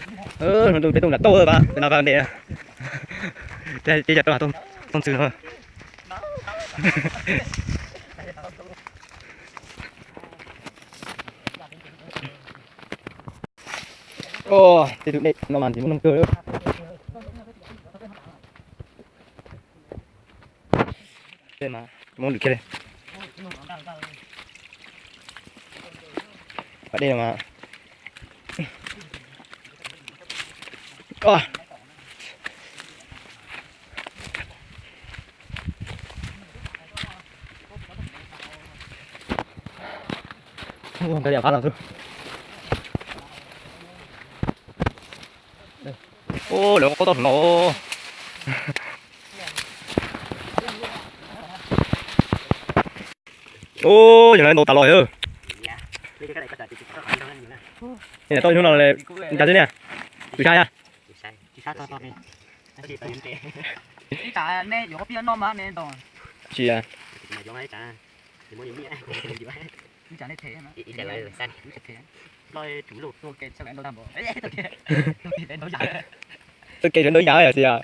Peb tuaj nram tauj pab peb no pab de. Ces cov tooj ntxwg no. Tej tus dej no mas ntxim muaj noog kawg. Muab lwm kiag li. Pas dej no mas. Ua, nkag liam qab los xwb. Ua, lawv qaub tau saum no. Ua, yog lawv ntau tas los. Tau hnub no cas xwb niag. Tus saib a. Tsis, txoj kev sawv ntawd yam yog xwb yog.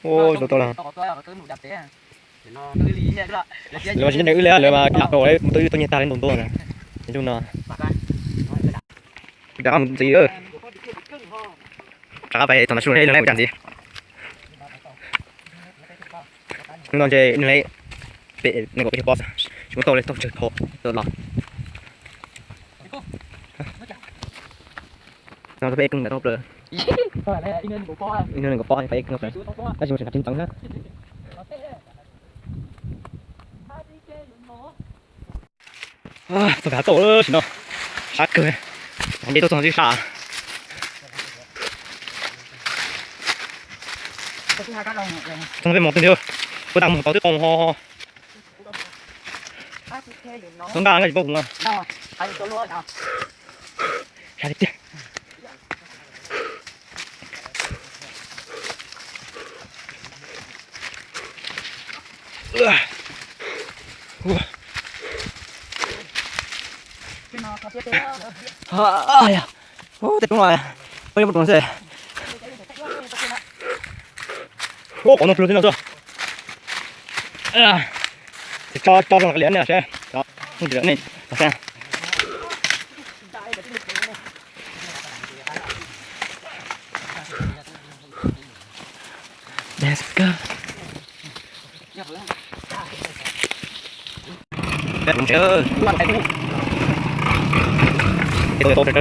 Ua, tau tau los. Lawv mas tsis nyob ntawm wb li, lawv mas lam rau mus twb tuaj nyiag tag li ntau ntua na. Hnub no rov qab mus ntxiv. Rov qab pais txog ntawm sub ne, ib leeg lawm ua cas ntxiv. Hnub no ntshe ib leeg lawm, pem nees nkaum peb caug pob, tsis muaj tauj li, tauj tsawg dhau los. No peb keej ntawm tauj plaws. Ib hnub nees nkaum pob peb keej tauj plaws. Tab sis mus tseem nrag tsis ntxeev na. Txog nkaus tauj sim no, sab kawg, dej tuaj txog twb sab. Txog peb mus twg ntiag, puas tas mus tau twb qoo ho. Txog nqaj nqaj tsis paub mus. Sab tiag tiag. Tej roob no, peb yuav muaj roob xwb. Ua, qhov no plug tib no xwb. Ces tso tso zoo li ne seb. Tso, nej tso seb. Let's go. Peb mus tsev. Tau tau